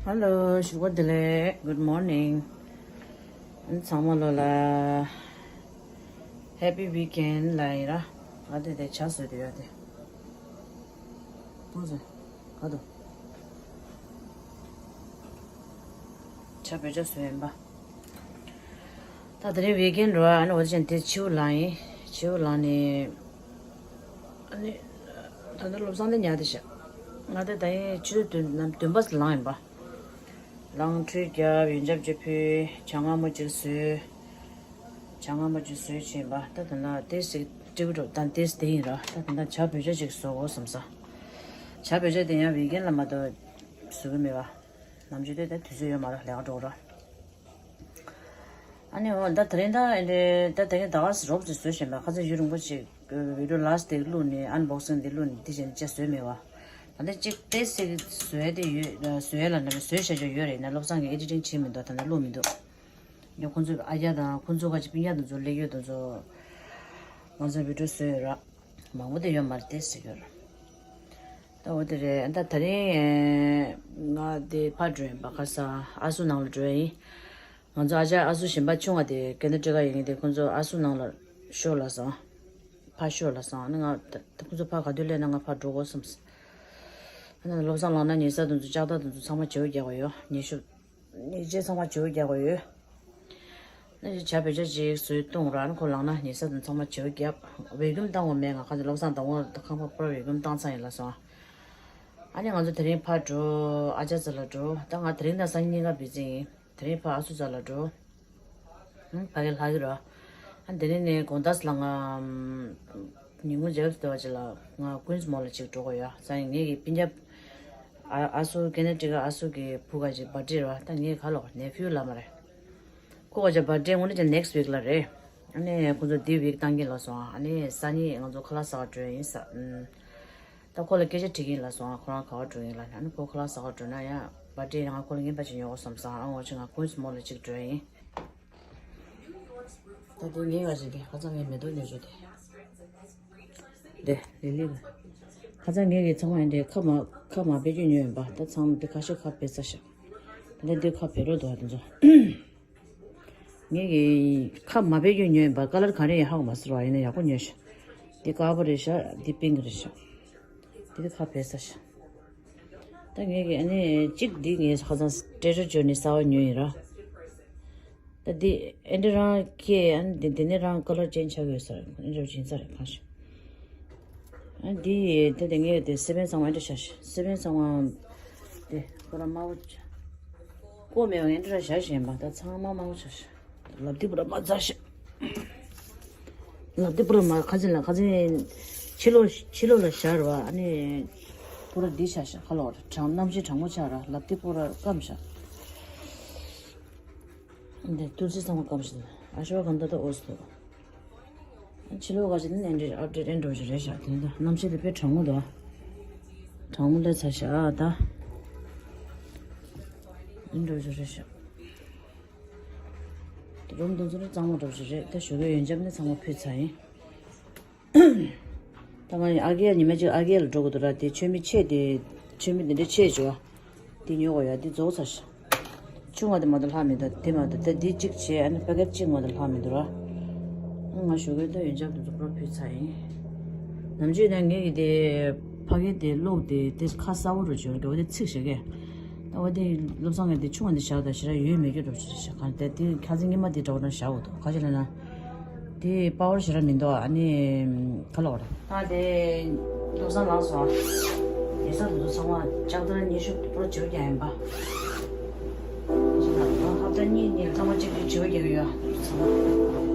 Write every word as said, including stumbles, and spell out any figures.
Hello, ཞོགས་པ་བདེ་ལེགས། Good morning. ཚང་མ་ལོ་ལ་Happy weekend ལ་ཡིན་ར། ང་དེ་དེ་ཇ་བཟོས་དུ་ཡོད་དེ། ཕུང་ཟེ། ག་དོ། ཇ་བོད་ཇ་བཟོས་ཡིན་པ། ད་དེ་རིང་weekend རོ། ཨ་ནི་འོ་དེ་ཅན་དེ་ཕྱིའུ་ལང་ཡིན། ཕྱིའུ་ལང་ནི། ཨ་ནི། ད་ལྟ་བློ་བཟང་དེ་ཉལ་དེ་ཤག་ང་དེ་ད་ཡིན་ཆུ་ཚོད་བདུན་ནམ་བདུན་པ་ལང་ཡིན་པ། ལང་ཁྲུས་རྒྱབ། ཡོན་ཆབ་ཅིག་ཕུལ། ཇ་མངར་མོ་ཅིག་བཟོས། ཇ་མངར་མོ་ཅིག་བཟོས་བྱས་པ། ད་ད་ལྟ་ཏེས་ཅིག་སྤྲེའུ་འགྲོ་ད་ཏེས་དེ་ཡིན་ར། ད་ད་ལྟ་ཇ་བོད་ཇ་ཅིག་བཟོ་དགོས་བསམ་ས། ཇ་བོད་ཇ་དེ་ཡང་weekend ལ་མ་གཏོགས་བཟོ་གི་མེད་པ། ནམ་རྒྱུན་དེ་ད་དུས་ཚོད་ཡོད་མ་ར། ལས་ཀ་འགྲོ་ར། ཨ་ནི་འོ་ད་དེ་རིང་ད་ཨེ་འདྲེ་ད་དེ་རིང་ད་ག་རོབ་ཙམ་བཟོས་བཞིན་པ། ཁ་ཚ་ཡུན་རིང་པོ་ཅིག་video last day བླུགས་ནས་unboxing དེ་བླུགས་ནས་དེ་བཞིན་ཅི་བཟོས་མེད་པ། ད་ལྟ་ཅིག་ཏེས་ཅིག་བཟོས་དེ་ཡོད། བཟོས་ལ་ནམ་བཟོས་བྱ་ཆོག་ཡོད་རེད། ན་བློ་བཟང་གིས་editing བྱེད་མི་འདུག་ད་ལྟ་བླུགས་མི་འདུག་ཡང་ཁོང་ཚོ་ཨ་རྒྱ་དང་ཁོང་ཚོ་ཁ་ཅིག་སྤུན་ཀྱག་དེ་ཚོ་སླེབས་ཡོད་དེ་ཚོ་ང་ཚོ་video བཟོས་ཡོད་ར། མང་པོ་དེ་ཡོད་མ་རེད་དེ་ཟེར་གྱི་ཡོད་ར། ད་འོ་དེ་རེད། ད་དེ་རིང་ང་དེ་ཕར་འགྲོ་ཡིན་པ། ཁ་སང་ཨ་སུ་ནང་ལ་འགྲོ་ཡིན། ང་ཚོ་ཨ་ཅག་ཨ་སུ་གཞན་པ་ཆུང་བ་དེ་ཀེ་ན་ཌ་ཀ་ཡོད་མཁན་དེ་ཁོང་ཚོ་ཨ་སུ་ནང་ལ་ཤོག་ལབ་སོང་། ཕར་ཤོག་ལབ་སོང་། ཨ་ནི་ང་ད་ཁོང་ཚོ་ཕར་ག་དུས་སླེབས་ན་ང་ཕར་འགྲོ་དགོས་བསམས། ཨ་ནི་བློ་བཟང་ལགས་ན་ཉལ་ས་དེ་ཚོ་ལྕགས་ཐག་དེ་ཚོ་ཚང་མ་བྱེ་བ་རྒྱག་དགོས་ཡོད། ཉལ་ཤོག་ཉལ་ཆས་ཚང་མ་བྱེ་བ་རྒྱག་དགོས་ཡོད། ཨ་ནི་ཇ་བོད་ཇ་ཅིག་བཟོས་བཏུང་ར། ཨ་ནི་ཁོ་ལངས་ན་ཉལ་ས་དེ་ཚང་མ་བྱེ་བ་རྒྱབ། vacuum བཏང་བ་མེད། ང་ཁ་ཚོ་བློ་བཟང་དང་པོ་ཁང་པ་པར་vacuum བཏང་ཚར་ཡིན་ལབ་སོང་། ཨ་ནི་ང་ཚོ་དེ་རིང་ཕར་འགྲོ། ཨ་ཅག་རྩ་ལ་འགྲོ། ད་ང་དེ་རིང་དང་སང་ཉིན་གཉིས་ཀ་བི་ཛི་ཡིན། དེ་རིང་ཕར་ཨ་སུ་རྩ་ལ་འགྲོ། ཨང་ཕ་གི་ལྷག་གི་ར། ཨ་དེ་ནས་ནས་དགོང་དག་ལ་ང་ཉིན་གུང་རྗེས་སུ་བསྡད་པ་ཅིག་ལ་ང་ཀུན་སི་མོལ་ལ་ཅིག་འགྲོ་དགོས་ཡ། སང་ཉིན་ངེད་ཀྱི་སྤུན་ཀྱག་ཨ་ཨ་སུ་ཀེ་ན་ཌ་ཀ་ཨ་སུ་གི་བུ་ག་ཅིག་birthday ར། ད་ངས་ག་ལོག་nephew ལ་མ་རེད། ཁོ་ག་ཅིག་birthday ངོ་ནས་ཀྱང་next week ལ་རེད། ཨ་ནི་ཁོ་ཚོ་འདི་week བཏང་གིན་ལ་སོང་། ཨ་ནི་སང་ཉིན་ང་ཚོ་ཁ་ལག་ཟ་བར་འགྲོ་ཡིན་ས། ཨུམ། ད་ཁོ་ལ་སྐད་ཆ་དྲིས་ཀྱིན་ལ་སོང་། ཁོ་རང་ག་པར་འགྲོ་ཡིན་ལ། ཨ་ནི་ཁོ་ཁ་ལག་ཟ་བར་འགྲོ་ན་ཡང་birthday ང་ཁོ་ལ་རྔན་པ་ཅིག་ཉོ་དགོས་བསམ་སོང་། ཨ་ངོ་ཅིག་ང་ཀུན་སི་མོལ་ལ་ཅིག་འགྲོ་ཡིན། ད་དེ་ངའི་ག་ཅིག་དེ་ཁ་སང་ངའི་མེ་ཏོག་ཉོ་ཆོག་དེ། དེ་ལི་ལི་ལ། ཁ་སང་ངའི་གི་ཚང་མ་ཡིན་དེ་ཁ་མ་ཁ་མ་བེད་སྤྱོད་ཉོས་ཡིན་པ། ད་ཚང་མ་དེ་ཁ་ཤས་ཁ་བེད་ས་ཤག་དེ་འདི་ཁ་བེད་རོགས་འདུག་དེ་ཚོ། ངེད་ཀྱི་ཁ་མ་བེད་སྐྱོན་ཉོས་ཡིན་པ། ཀ་ལར་ག་རེ་ཡིན་ཧ་གོ་མ་སོང་བ། ཡིན་ན་ཡག་པོ་ཉོས་ཤག་འདི་དཀར་པོ་རེད་ཤག་འདི་པིང་རེད་ཤག་འདི་ཁ་བེད་ས་ཤག་ད་ངེད་ཀྱི་ཨ་ནི་གཅིག་འདི་ངས་ཁ་སང་ཊེ་ཊར་ཇོ་ནི་གསར་པ་ཉོས་ཡིན་ར། ད་འདི་ཨེ་འདྲ་རང་ཁྱེད་ཨ་ནི་འདི་འདི་ནས་རང་ཀ་ལར་ཅེན་ཇི་ཆགས་ཡོད་ས་རེད། ཨེ་འདྲ་ཅིན་ས་རེད་གང་ཤག་ཨ་འདི་དེ་དེ་ངས་དེ་སེ་བན་ཚང་མ་འདྲ་ཤག་སེ་བན་ཚང་མ་དེ་ཁོ་ར་དམར་པོ་ཅིག་ཀོ་མེད་པ་ངས་འདྲ་ཤག་ཞེན་པ། ད་ཚང་མ་དམར་པོ་ཆགས་ཤག་ལབ་དེ་པུ་ར་མ་ཚ་ཤག་ལབ་དེ་པུ་ར་མ་ཁ་ཚིན་ལ་ཁ་ཚིན་ཕྱི་ལོགས་ཕྱི་ལོགས་ལ་ཤར་བ། ཨ་ནི་པུ་ར་འདི་ཆགས་ཤག་ཁ་ལོག་གྲང་གནམ་གཤིས་གྲང་མོ་ཆགས་ར། ལབ་དེ་པུ་ར་སྐམ་ཤག་འདི་ཏུ་སི་ཚང་མ་སྐམ་ཤག་ཨ་ཤོ་ག་འདི་ད་ཨོ་སི་ཐོ། ཕྱི་ལོགས་ག་ཅིག་ནི་ཨེ་འདྲ་ཨབ་ཌེ་ཊི་ཨེ་འགྲོ་ཞིག་རེད་ཤག་དེ་འདྲ་གནམ་གཤིས་དེ་དཔེ་གྲང་མོ་འདུག་གྲང་མོ་སླེབས་ཚར་ཤག་ཨ་ད་ཨེ་འགྲོ་ཞིག་རེད་ཤག་རུམ་དུ་ཚོ་ནི་གཙང་མ་འགྲོ་ཞིག་རེད། ད་ཞོགས་ཀའི་ཡོན་ཆབ་ནི་ཚང་མ་ཕུལ་ཚར་ཡིན། ད་ང་ཡི་ཨ་རྒས་ཉི་མ་གཅིག་ཨ་རྒས་ལ་འགྲོ་དགོས་འདུག་ར། དེ་མཆོད་མེ་ཆེ་དེ་མཆོད་མེ་དེ་འདྲ་ཆེ་བྱོས། དེ་ཉོ་དགོས་ཡ། དེ་རྫོགས་ཚར་ཤག་ཆུང་བ་དེ་མ་གཏོགས་ལྷག་མི་འདུག་དེ་མ་གཏོགས་ད་དེ་གཅིག་བྱས། ཨ་ནི་པ་ཀེ་ཊི་གཅིག་མ་གཏོགས་ལྷག་མི་འདུག་ར། ང་ཞོགས་ཀས་ད་ཡོན་ཆབ་དེ་ཚོ་པུ་ར་ཕུལ་ཚར་ཡིན། ནམ་རྒྱུན་ནས་ངེད་ཀྱི་དེ་ཕ་གི་དེ་ཀློག་དེ་དེ་ཁ་གསལ་པོ་རུ་བྱོས་དགོས་དེ་ཚིག་ཞིག་གས། ད་འོ་དེ་བློ་བཟང་གི་དེ་ཆུང་བ་དེ་བཞག་དང་ཞེ་དྲག་ཡོད་མེད་ཀྱི་འགྲོ་ཆུ་ཞིག་གང་དེ་དེ་ཁ་ཚིག་ཉི་མ་དེ་འགྲོ་ན་བཞག་འོ་དོ་ག་ཅི་ལ་ན། དེ་པ་ཝར་ཞེ་དྲག་མི་འདུག་ཨ་ནི་ཁ་ལོག་རེད། ད་དེ་བློ་བཟང་ལགས་སོ། དེ་ས་དུ་ཚང་མ་ལྕགས་དར་ཉི་ཤུ་པུ་ར་བྱེ་བ་རྒྱག་ཡིན་པ། ཧབ་ཏ་གཉིས་གཉིས་ཚང་མ་གཅིག་གཅིག་བྱེ་བ་རྒྱག་གི་ཡོད། ཚང་མ་